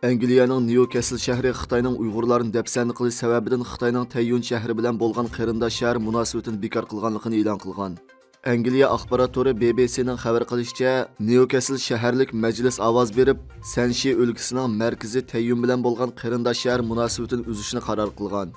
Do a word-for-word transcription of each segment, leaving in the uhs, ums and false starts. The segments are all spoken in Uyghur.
ئەنگلىيەنىڭ نيۇكەسل شەھىرى خىتاينىڭ ئۇيغۇرلارنى دەپسەندە قىلىش سەۋەبىدىن خىتاينىڭ تەييۇن شەھىرى بىلەن بولغان قېرىنداش شەھەر مۇناسىۋىتىنى بىكار قىلغانلىقىنى ئېلان قىلغان. ئەنگلىيە ئاخبارات تورى بى بى سىنىڭ خەۋەر قىلىشىچە، نيۇكەسل شەھەرلىك مەجلىس ئاۋاز بېرىپ، سەنشى ئۆلكىسىنىڭ مەركىزى تەييۇن بىلەن بولغان قېرىنداش شەھەر مۇناسىۋىتىنى ئۈزۈشنى قارار قىلغان.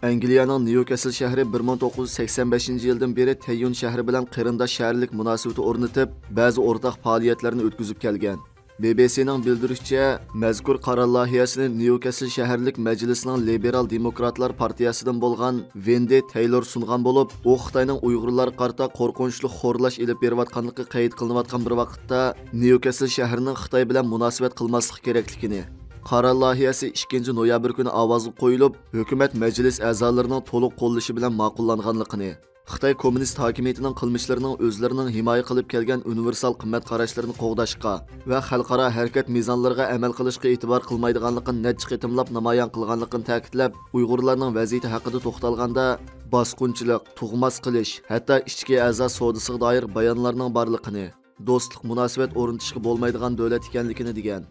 ئەنگلىيەنىڭ نيۇكەسل شەھىرى بىر مىڭ توققۇز يۈز سەكسەن بەشىنچى يىلدىن بېرى تەييۇن شەھىرى بىلەن قېرىنداش شەھەرلىك مۇناسىۋىتى ئورنىتىپ، بەزى ئورتاق پائالىيەتلەرنى ئۆتكۈزۈپ كەلگەن. بى بى سىنىڭ بىلدۈرۈشىچە، مەزكۇر قارار لايىھەسىنى نيۇكەسل شەھەرلىك مەجلىسنىڭ لىبېرال دېموكراتلار پارتىيەسىدىن بولغان ۋېندى تەيلور سۇنغان بولۇپ، ئۇ خىتاينىڭ ئۇيغۇرلارغا قارىتا قورقۇنچلۇق خورلاش ئېلىپ بېرىۋاتقانلىقى قەيت قىلىنىۋاتقان بىر ۋاقىتتا، نيۇكەسل شەھىرىنىڭ خىتاي بىلەن مۇناسىۋەت قىلماسلىقى كېرەكلىكىنى، قارار لايىھەسى ئىككىنچى نويابىر كۈنى ئاۋازغا قويۇلۇپ، ھۆكۈمەت مەجلىس ئەزالىرىنىڭ تولۇق قوللىشى بىلەن ماقۇللانغانلىقىنى، خىتاي كوممۇنىست ھاكىمىيىتىنىڭ قىلمىشلىرىنىڭ ئۆزلىرىنىڭ ھىمايە قىلىپ كەلگەن ئۇنىۋېرسال قىممەت قاراشلىرىنى قوغداشقا ۋە خەلقئارا ھەرىكەت مىزانلىرىغا ئەمەل قىلىشقا ئېتىبار قىلمايدىغانلىقىنى نەچچە قېتىملاپ نامايان قىلغانلىقىنى تەكىتلەپ، ئۇيغۇرلارنىڭ ۋەزىيىتى ھەققىدە توختالغاندا، باسقۇنچىلىق، تۇغماس قىلىش، ھەتتا ئىچكى ئەزا سودىسىغا دائىر بايانلارنىڭ بارلىقىنى، دوستلۇق مۇناسىۋەت ئورنىتىشقا بولمايدىغان دۆلەت ئىكەنلىكىنى دېگەن.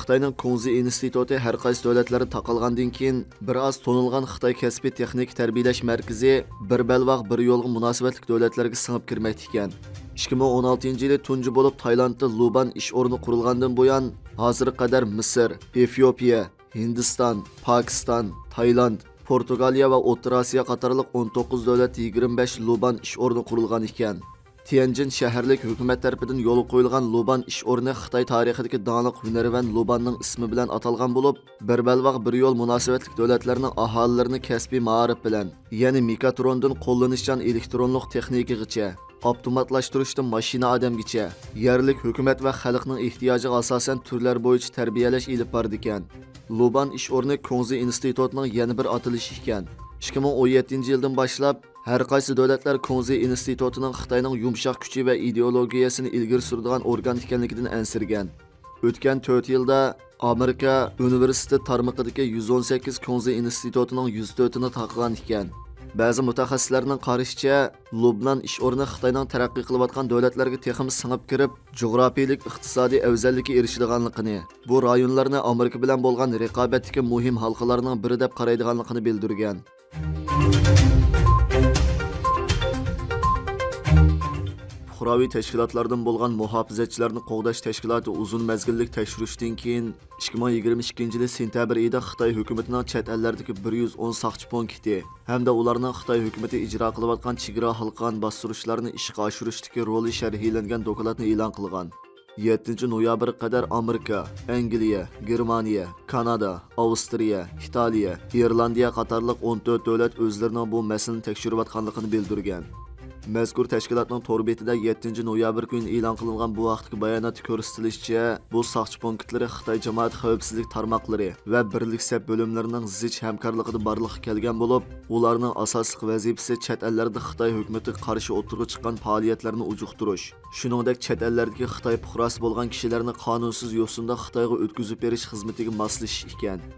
خىتاينىڭ كۇڭزى ئىنستىتۇتى ھەر قايسى دۆلەتلەردە تارقالغاندىن كېيىن، بىر ئاز تونۇلغان خىتاي كەسپىي تېخنىكا تەربىيەلەش مەركىزى بىر بەلباغ، بىر يولغا مۇناسىۋەتلىك دۆلەتلەرگە سىڭىپ كىرمەكتە ئىكەن. ئىككى مىڭ ئون ئالتىنچى يىلى تۇنجى بولۇپ تايلاندتا لۇبان ئىش ئورنى قۇرۇلغاندىن بۇيان، ھازىرغا قەدەر مىسىر، ئېفىيوپىيە، ھىندىستان، پاكىستان، تايلاند، پورتۇگالىيە ۋە ئوتتۇرا ئاسىيا قاتارلىق ئون توققۇز دۆلەتتە يىگىرمە بەش لۇبان ئىش ئورنى قۇرۇلغان ئىكەن. تيەنجىن شەھەرلىك ھۆكۈمەت تەرىپىدىن يولغا قويۇلغان لۇبان ئىش ئورنى خىتاي تارىخىدىكى داڭلىق ھۈنەرۋەن لۇباننىڭ ئىسمى بىلەن ئاتالغان بولۇپ، بىر بەلباغ، بىر يول مۇناسىۋەتلىك دۆلەتلەرنىڭ ئاھالىلىرىنى كەسپىي مائارىپ بىلەن، يەنى مېكاتروندىن قوللىنىشچان ئېلېكترونلۇق تېخنىكىغىچە، ئاپتوماتلاشتۇرۇشتىن ماشىنا ئادەمگىچە، يەرلىك ھۆكۈمەت ۋە خەلقنىڭ ئېھتىياجىغا ئاساسەن تۈرلەر بويىچە تەربىيەلەش ئېلىپ بارىدىكەن. لۇبان ئىش ئورنى كۇڭزى ئىنستىتۇتىنىڭ يەنە بىر ئاتىلىشى ئىكەن. ئىككى مىڭ ئون يەتتىنچى يىلدىن باشلاپ، ھەر قايسى دۆلەتلەر كۇڭزى ئىنستىتۇتىنىڭ خىتاينىڭ يۇمشاق كۈچى ۋە ئىدېئولوگىيەسىنى ئىلگىرى سۈرىدىغان ئورگان ئىكەنلىكىدىن ئەنسىرىگەن. ئۆتكەن تۆت يىلدا ئامېرىكا ئۇنىۋېرسىتېت تارمىقىدىكى يۈز ئون سەككىز كۇڭزى ئىنستىتۇتىنىڭ يۈز تۆتىنى تارقىغان ئىكەن. بەزى مۇتەخەسسىسلەرنىڭ قارىشىچە، لۇبنان ئىش ئورنى خىتاينىڭ تەرەققىي قىلىۋاتقان دۆلەتلەرگە تېخىمۇ سىڭىپ كىرىپ، جۇغراپىيىلىك ئىقتىسادىي ئەۋزەللىككە ئېرىشىدىغانلىقىنى، بۇ رايونلارنى ئامېرىكا بىلەن بولغان رىقابەتتىكى مۇھىم ھالقىلارنىڭ بىرى دەپ قارايدىغانلىقىنى بىلدۈرگەن. پۇقراۋى تەشكىلاتلاردىن بولغان مۇھاپىزەتچىلەرنى قوغداش تەشكىلاتى ئۇزۇن مەزگىللىك تەكشۈرۈشتىن كېيىن، ئىككى مىڭ يىگىرمە ئىككىنچى يىلى سېنتەبىر ئېيىدا خىتاي ھۆكۈمىتىنىڭ چەت ئەللەردىكى بىر يۈز ئون ساقچى پونكىتى ھەمدە ئۇلارنىڭ خىتاي ھۆكۈمىتى ئىجرا قىلىۋاتقان چېگرا ھالقىغان باستۇرۇشلارنى ئىشقا ئاشۇرۇشتىكى رولى شەرھلەنگەن دوكلاتنى ئېلان قىلغان. يەتتىنچى نويابىرغا قەدەر ئامېرىكا، ئەنگلىيە، گېرمانىيە، كانادا، ئاۋسترىيە، ئىتالىيە، ئىرلاندىيە قاتارلىق ئون تۆت دۆلەت ئۆزلىرىنىڭ بۇ مەسىلىنى تەكشۈرۈۋاتقانلىقىنى بىلدۈرگەن. مەزكۇر تەشكىلاتنىڭ تور بېتىدە يەتتىنچى نويابىر كۈنى ئېلان قىلىنغان بۇ ھەقتىكى باياناتتا كۆرسىتىلىشىچە، بۇ ساقچى پونكىتلىرى خىتاي جامائەت خەۋپسىزلىك تارماقلىرى ۋە بىرلىك سەپ بۆلۈملىرىنىڭ زىچ ھەمكارلىقىدا بارلىققا كەلگەن بولۇپ، ئۇلارنىڭ ئاساسلىق ۋەزىپىسى چەت ئەللەردە خىتاي ھۆكۈمىتىگە قارشى ئوتتۇرىغا چىققان پائالىيەتلەرنى ئۇجۇقتۇرۇش، شۇنىڭدەك چەت ئەللەردىكى خىتاي پۇقراسى بولغان كىشىلەرنى قانۇنسىز يوسۇندا خىتايغا ئۆتكۈزۈپ بېرىش خىزمىتىگە ماسلىشىش ئىكەن.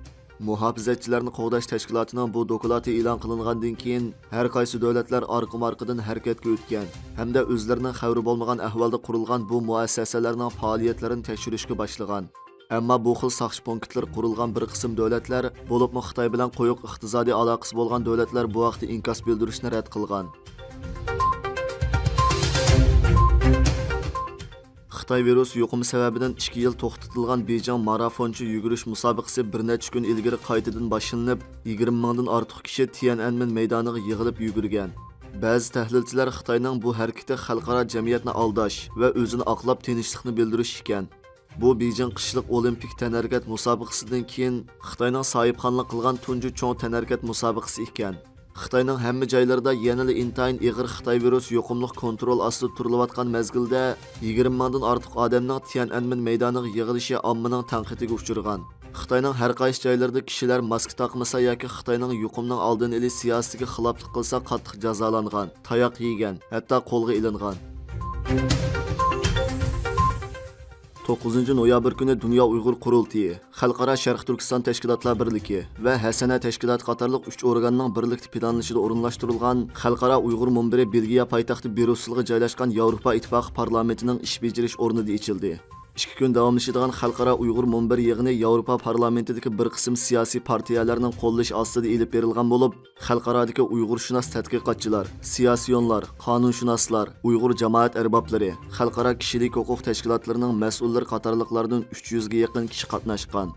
مۇھاپىزەتچىلەرنى قوغداش تەشكىلاتىنىڭ بۇ دوكلاتى ئېلان قىلىنغاندىن كېيىن، ھەر قايسى دۆلەتلەر ئارقىمۇ ئارقىدىن ھەرىكەتكە ئۆتكەن ھەمدە ئۆزلىرىنىڭ خەۋىرى بولمىغان ئەھۋالدا قۇرۇلغان بۇ مۇئەسسەسەلەرنىڭ پائالىيەتلىرىنى تەكشۈرۈشكە باشلىغان. ئەمما بۇ خىل ساقچى پونكىتلىرى قۇرۇلغان بىر قىسىم دۆلەتلەر، بولۇپمۇ خىتاي بىلەن قويۇق ئىقتىسادىي ئالاقىسى بولغان دۆلەتلەر بۇ ھەقتە ئىنكاس بىلدۈرۈشنى رەت قىلغان. خىتاي ۋىرۇس يۇقۇمى سەۋەبىدىن ئىككى يىل توختىتىلغان بېيجىڭ مارافونچە يۈگۈرۈش مۇسابىقىسى بىر نەچچە كۈن ئىلگىرى قايتىدىن باشلىنىپ، يىگىرمە مىڭدىن ئارتۇق كىشى تيەنئەنمېن مەيدانىغا يىغىلىپ يۈگۈرگەن. بەزى تەھلىلچىلەر خىتاينىڭ بۇ ھەرىكىتى خەلقئارا جەمئىيەتنى ئالداش ۋە ئۆزىنى ئاقلاپ تىنچلىقنى بىلدۈرۈش ئىكەن. بۇ بېيجىڭ قىشلىق ئولىمپىك تەنھەرىكەت مۇسابىقىسىدىن كېيىن خىتاينىڭ ساھىبخانلىق قىلغان تۇنجى چوڭ تەنھەرىكەت مۇسابىقىسى ئىكەن. خىتاينىڭ ھەممە جايلىرىدا يەنىلا ئىنتايىن ئېغىر خىتاي ۋىرۇس يۇقۇملۇق كونترول ئاستىدا تۇرۇلۇۋاتقان مەزگىلدە، يىگىرمە مىڭدىن ئارتۇق ئادەمنىڭ تيەنئەنمېن مەيدانىغا يىغىلىشى ئاممىنىڭ تەنقىدىگە ئۇچرىغان. خىتاينىڭ ھەر قايسى جايلىرىدا كىشىلەر ماسكا تاقمىسا ياكى خىتاينىڭ يۇقۇمنىڭ ئالدىنى ئېلىش سىياسىتىگە خىلاپلىق قىلسا قاتتىق جازالانغان، تاياق يېگەن، ھەتتا قولغا ئېلىنغان. توققۇزىنچى نويابىر كۈنى دۇنيا ئۇيغۇر قۇرۇلتىيى، خەلقئارا شەرقىي تۈركىستان تەشكىلاتلار بىرلىكى ۋە ھەسەنە تەشكىلاتى قاتارلىق ئۈچ ئورگاننىڭ بىرلىكتە پىلانلىشىدا ئورۇنلاشتۇرۇلغان خەلقئارا ئۇيغۇر مۇنبىرى بېلگىيە پايتەختى بريۇسسېلغا جايلاشقان ياۋروپا ئىتتىپاقى پارلامېنتىنىڭ ئىش بېجىرىش ئورنىدا ئېچىلدى. ئىككى كۈن داۋاملىشىدىغان خەلقئارا ئۇيغۇر مۇنبىرى يىغىنى ياۋروپا پارلامېنتىدىكى بىر قىسىم سىياسىي پارتىيەلەرنىڭ قوللىشى ئاستىدا ئېلىپ بېرىلغان بولۇپ، خەلقئارادىكى ئۇيغۇرشۇناس تەتقىقاتچىلار، سىياسىيونلار، قانۇنشۇناسلار، ئۇيغۇر جامائەت ئەربابلىرى، خەلقئارا كىشىلىك ھوقۇق تەشكىلاتلىرىنىڭ مەسئۇللىرى قاتارلىقلاردىن ئۈچ يۈزگە يېقىن كىشى قاتناشقان.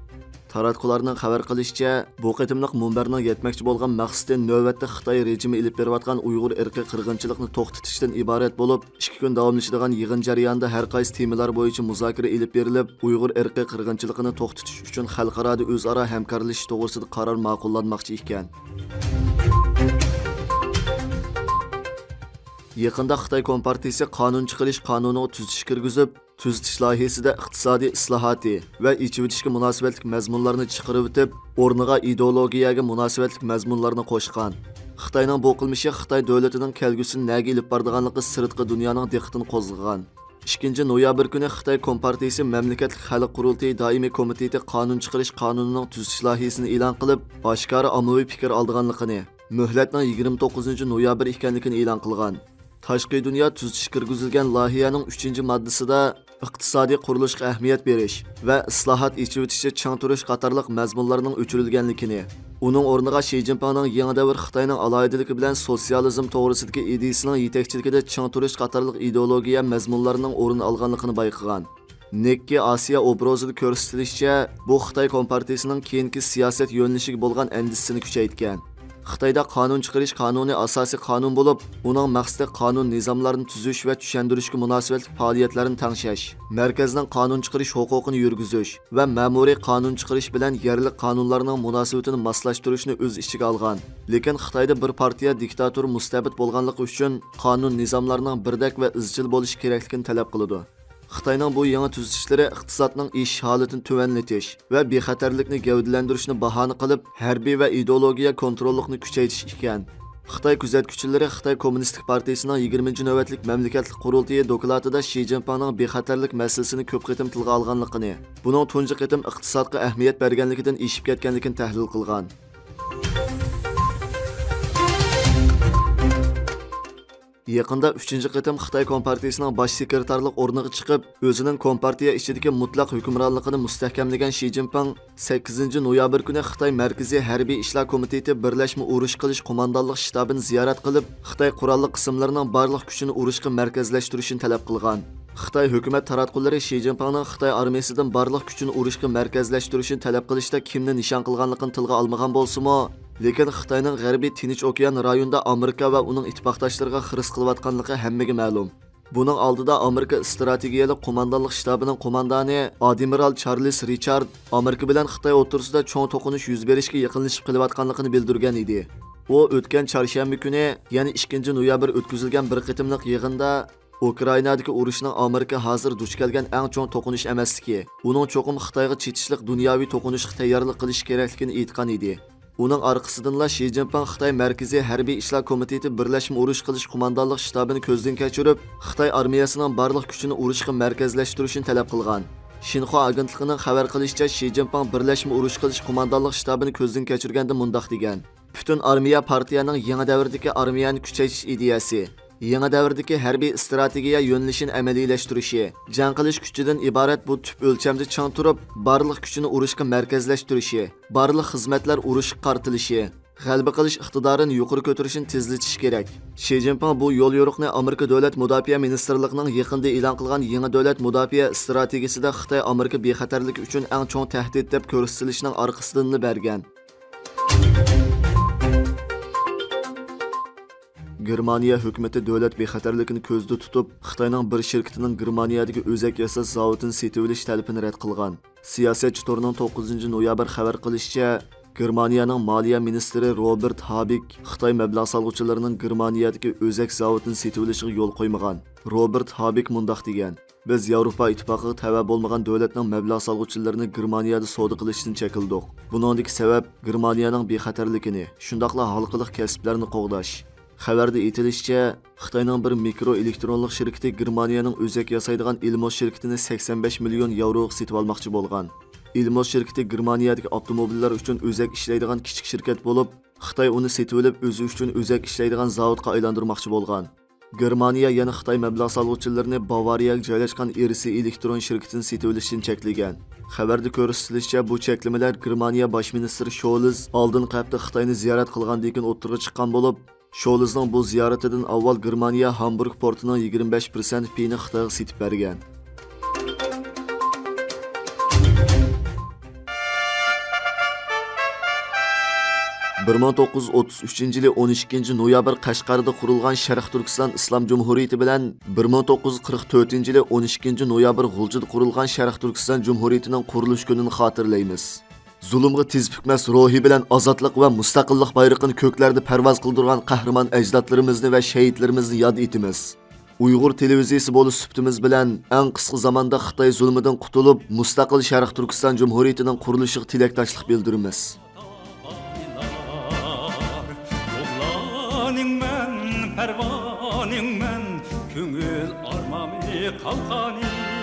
تاراتقۇلارنىڭ خەۋەر قىلىشىچە، بۇ قېتىملىق مۇنبەرنىڭ يەتمەكچى بولغان مەقسىتى نۆۋەتتە خىتاي رېجىمى ئېلىپ بېرىۋاتقان ئۇيغۇر ئىرقىي قىرغىنچىلىقىنى توختىتىشتىن ئىبارەت بولۇپ، ئىككى كۈن داۋاملىشىدىغان يىغىن جەريانىدا ھەر قايسى تېمىلار بويىچە مۇزاكىرە ئېلىپ بېرىلىپ، ئۇيغۇر ئىرقىي قىرغىنچىلىقىنى توختىتىش ئۈچۈن خەلقئارادا ئۆزئارا ھەمكارلىشىش توغرىسىدا قارار ماقۇللانماقچى ئىكەن. يېقىندا خىتاي كومپارتىيىسى قانۇن چىقىرىش قانۇنىغا تۈزىتىش كىرگۈزۈپ، تۈزىتىش لايىھىسىدە ئىقتىسادىي ئىسلاھاتى ۋە ئېچىۋېتىشكە مۇناسىۋەتلىك مەزمۇنلارنى چىقىرىۋېتىپ، ئورنىغا ئىدېئولوگىيەگە مۇناسىۋەتلىك مەزمۇنلارنى قوشقان. خىتاينىڭ بۇ قىلمىشى خىتاي دۆلىتىنىڭ كەلگۈسىنى نەگە ئېلىپ بارىدىغانلىقى سىرتقى دۇنيانىڭ دىققىتىنى قوزغىغان. ئىككىنچى نويابىر كۈنى خىتاي كومپارتىيىسى مەملىكەتلىك خەلق قۇرۇلتىيى دائىمىي كومىتېتى قانۇن چىقىرىش قانۇنىنىڭ تۈزىتىش لايىھىسىنى ئېلان قىلىپ، ئاشكارا ئاممىۋى پىكىر ئالىدىغانلىقىنى، مۆھلەتنىڭ يىگىرمە توققۇزىنچى نويابىر ئىكەنلىكىنى ئېلان قىلغان. تاشقى دۇنيا تۈزىتىش كىرگۈزۈلگەن لايىھەنىڭ ئۈچىنچى ماددىسىدا ئىقتىسادىي قۇرۇلۇشقا ئەھمىيەت بېرىش ۋە ئىسلاھات، ئېچىۋېتىشتە چىڭ تۇرۇش قاتارلىق مەزمۇنلارنىڭ ئۆچۈرۈلگەنلىكىنى، ئۇنىڭ ئورنىغا شى جىنپىڭنىڭ يېڭى دەۋر خىتاينىڭ ئالاھىدىلىكى بىلەن سوتسىيالىزم توغرىسىدىكى ئىدىيىسىنىڭ يېتەكچىلىكىدە چىڭ تۇرۇش قاتارلىق ئىدېئولوگىيە مەزمۇنلارنىڭ ئورۇن ئالغانلىقىنى بايقىغان. نىككى ئاسىيا ئوبرازىدا كۆرسىتىلىشىچە، بۇ خىتاي كومپارتىيىسىنىڭ كېيىنكى سىياسەت يۆنىلىشىگە بولغان ئەندىزىسىنى كۈچەيتكەن. خىتايدا قانۇن چىقىرىش قانۇنى ئاساسىي قانۇن بولۇپ، ئۇنىڭ مەقسىتى قانۇن نىزاملارنى تۈزۈش ۋە چۈشەندۈرۈشكە مۇناسىۋەتلىك پائالىيەتلەرنى تەڭشەش، مەركەزنىڭ قانۇن چىقىرىش ھوقۇقىنى يۈرگۈزۈش ۋە مەمۇرىي قانۇن چىقىرىش بىلەن يەرلىك قانۇنلارنىڭ مۇناسىۋىتىنى ماسلاشتۇرۇشنى ئۆز ئىچىگە ئالغان. لېكىن خىتايدا بىر پارتىيە دىكتاتور مۇستەبىت بولغانلىقى ئۈچۈن، قانۇن نىزاملارنىڭ بىردەك ۋە ئىزچىل بولۇشى كېرەكلىكىنى تەلەپ قىلىدۇ. خىتاينىڭ بۇ يېڭى تۈزىتىشلىرى ئىقتىسادنىڭ ئېشىش ھالىتىنى تۆۋەنلىتىش ۋە بىخەتەرلىكنى گەۋدىلەندۈرۈشنى باھانە قىلىپ، ھەربىي ۋە ئىدېئولوگىيە كونتروللۇقنى كۈچەيتىش ئىكەن. خىتاي كۆزەتكۈچىلىرى خىتاي كوممۇنىستىك پارتىيىسىنىڭ يىگىرمىنچى نۆۋەتلىك مەملىكەتلىك قۇرۇلتىيى دوكلاتىدا شى جىنپىڭنىڭ بىخەتەرلىك مەسىلىسىنى كۆپ قېتىم تىلغا ئالغانلىقىنى، بۇنىڭ تۇنجى قېتىم ئىقتىسادقا ئەھمىيەت بەرگەنلىكىدىن ئېشىپ كەتكەنلىكىنى تەھلىل قىلغان. يېقىندا ئۈچىنچى قېتىم خىتاي كومپارتىيىسىنىڭ باش سېكرېتارلىق ئورنىغا چىقىپ، ئۆزىنىڭ كومپارتىيە ئىچىدىكى مۇتلەق ھۆكۈمرانلىقىنى مۇستەھكەملىگەن شى جىنپىڭ سەككىزىنچى نويابىر كۈنى خىتاي مەركىزىي ھەربىي ئىشلار كومىتېتى بىرلەشمە ئۇرۇش قىلىش قوماندانلىق شتابىنى زىيارەت قىلىپ، خىتاي قوراللىق قىسىملىرىنىڭ بارلىق كۈچىنى ئۇرۇشقا مەركەزلەشتۈرۈشىنى تەلەپ قىلغان. خىتاي ھۆكۈمەت تاراتقۇلىرى شى جىنپىڭنىڭ خىتاي ئارمىيىسىدىن بارلىق كۈچىنى ئۇرۇشقا مەركەزلەشتۈرۈشىنى تەلەپ قىلىشتا كىمنى نىشان قىلغانلىقىنى تىلغا ئالمىغان بولسىمۇ، لېكىن خىتاينىڭ غەربىي تىنچ ئوكيان رايونىدا ئامېرىكا ۋە ئۇنىڭ ئىتتىپاقداشلىرىغا خىرىس قىلىۋاتقانلىقى ھەممىگە مەلۇم. بۇنىڭ ئالدىدا ئامېرىكا ئىستراتېگىيەلىك قوماندانلىق شتابىنىڭ قوماندانى ئادمىرال چارلىس رىچارد ئامېرىكا بىلەن خىتاي ئوتتۇرىسىدا چوڭ توقۇنۇش يۈز بېرىشكە يېقىنلىشىپ قېلىۋاتقانلىقىنى بىلدۈرگەن ئىدى. ئۇ ئۆتكەن چارشەنبە كۈنى، يەنى ئىككىنچى نويابىر ئۆتكۈزۈلگەن بىر قېتىملىق يىغىندا، ئۇكرائىنادىكى ئۇرۇشنىڭ ئامېرىكا ھازىر دۇچ كەلگەن ئەڭ چوڭ توقۇنۇش ئەمەسلىكى، ئۇنىڭ چوقۇم خىتايغا چېتىشلىق دۇنياۋى توقۇنۇشقا تەييارلىق قىلىشى كېرەكلىكىنى ئېيتقان ئىدى. ئۇنىڭ ئارقىسىدىنلا شى جىنپىڭ خىتاي مەركىزىي ھەربىي ئىشلار كومىتېتى بىرلەشمە ئۇرۇش قىلىش قوماندانلىق شتابىنى كۆزدىن كەچۈرۈپ، خىتاي ئارمىيەسىنىڭ بارلىق كۈچىنى ئۇرۇشقا مەركەزلەشتۈرۈشنى تەلەپ قىلغان. شىنخۇا ئاگېنتلىقىنىڭ خەۋەر قىلىشىچە، شى جىنپىڭ بىرلەشمە ئۇرۇش قىلىش قوماندانلىق شتابىنى كۆزدىن كەچۈرگەندە مۇنداق دېگەن: پۈتۈن ئارمىيە پارتىيەنىڭ يېڭى دەۋردىكى ئارمىيەنى كۈچەيتىش ئىدىيەسى، يېڭى دەۋردىكى ھەربىي ئىستراتېگىيە يۆنىلىشىنى ئەمەلىيلەشتۈرۈشى، جەڭ قىلىش كۈچىدىن ئىبارەت بۇ تۈپ ئۆلچەمدە چىڭ تۇرۇپ، بارلىق كۈچىنى ئۇرۇشقا مەركەزلەشتۈرۈشى، بارلىق خىزمەتلەر ئۇرۇشقا قارىتىلىشى، غەلىبە قىلىش ئىقتىدارىنى يۇقىرى كۆتۈرۈشنى تېزلىتىشى كېرەك. شى جىنپىڭ بۇ يوليورۇقنى ئامېرىكا دۆلەت مۇداپىئە مىنىستىرلىقىنىڭ يېقىندا ئېلان قىلغان يېڭى دۆلەت مۇداپىئە ئىستراتېگىيىسىدە خىتاي ئامېرىكا بىخەتەرلىكى ئۈچۈن ئەڭ چوڭ تەھدىت دەپ كۆرسىتىلىشىنىڭ ئارقىسىدىنلا بەرگەن. گېرمانىيە ھۆكۈمىتى دۆلەت بىخەتەرلىكىنى كۆزدە تۇتۇپ، خىتاينىڭ بىر شىركىتىنىڭ گېرمانىيەدىكى ئۆزەك ياساش زاۋۇتىنى سېتىۋېلىش تەلىپىنى رەت قىلغان. سىياسەتچى تورىنىڭ توققۇزىنچى نويابىر خەۋەر قىلىشىچە، گېرمانىيەنىڭ مالىيە مىنىستىرى روبېرت ھابىك خىتاي مەبلەغ سالغۇچىلىرىنىڭ گېرمانىيەدىكى ئۆزەك زاۋۇتىنى سېتىۋېلىشىغا يول قويمىغان. روبېرت ھابىك مۇنداق دېگەن: بىز ياۋروپا ئىتتىپاقىغا تەۋە بولمىغان دۆلەتنىڭ مەبلەغ سالغۇچىلىرىنى گېرمانىيەدە سودا قىلىشتىن چەكلىدۇق. بۇنىڭدىكى سەۋەب گېرمانىيەنىڭ بىخەتەرلىكىنى، شۇنداقلا ھالقىلىق كەسىپلەرنى قوغداش. خەۋەردە ئېيتىلىشىچە، خىتاينىڭ بىر مىكرو ئېلېكترونلۇق شىركىتى گېرمانىيەنىڭ ئۆزەك ياسايدىغان ئېلموس شىركىتىنى سەكسەن بەش مىليون ياۋروغا سېتىۋالماقچى بولغان. ئېلموس شىركىتى گېرمانىيەدىكى ئاپتوموبىللار ئۈچۈن ئۆزەك ئىشلەيدىغان كىچىك شىركەت بولۇپ، خىتاي ئۇنى سېتىۋېلىپ، ئۆزى ئۈچۈن ئۆزەك ئىشلەيدىغان زاۋۇتقا ئايلاندۇرماقچى بولغان. گېرمانىيە يەنە خىتاي مەبلەغ سالغۇچىلىرىنى باۋارىيەگە جايلاشقان ئىرسى ئېلېكترون شىركىتىنى سېتىۋېلىشتىن چەكلىگەن. خەۋەردە كۆرسىتىلىشىچە، بۇ چەكلىمىلەر گېرمانىيە باش مىنىستىرى شولز ئالدىنقى ھەپتە خىتاينى زىيارەت قىلغاندىن كېيىن ئوتتۇرىغا چىققان بولۇپ، شولزنىڭ بۇ زىيارىتىدىن ئاۋۋال گېرمانىيە ھامبۇرگ پورتىنىڭ يىگىرمە بەش پىرسەنت پېيىنى خىتايغا سېتىپ بەرگەن. بىر مىڭ توققۇز يۈز ئوتتۇز ئۈچىنچى يىلى ئون ئىككىنچى نويابىر قەشقەردە قۇرۇلغان شەرقىي تۈركىستان ئىسلام جۇمھۇرىيىتى بىلەن بىر مىڭ توققۇز يۈز قىرىق تۆتىنچى يىلى ئون ئىككىنچى نويابىر غۇلجىدا قۇرۇلغان شەرقىي تۈركىستان جۇمھۇرىيىتىنىڭ قۇرۇلۇش كۈنىنى خاتىرىلەيمىز. زۇلۇمغا تىز پۈكمەس روھى بىلەن ئازادلىق ۋە مۇستەقىللىق بايرىقىنى كۆكلەردە پەرۋاز قىلدۇرغان قەھرىمان ئەجدادلىرىمىزنى ۋە شېھىتلىرىمىزنى ياد ئېتىمىز. ئۇيغۇر تېلېۋىزىيىسى بولۇش سۈپىتىمىز بىلەن ئەڭ قىسقا زاماندا خىتاي زۇلمىدىن قۇتۇلۇپ، مۇستەقىل شەرقىي تۈركىستان جۇمھۇرىيىتىنىڭ قۇرۇلۇشىغا تىلەكداشلىق بىلدۈرىمىز. ئوغلانىڭمەن، پەرۋانىڭمەن، كۆڭۈل ئارمانى قالقانى.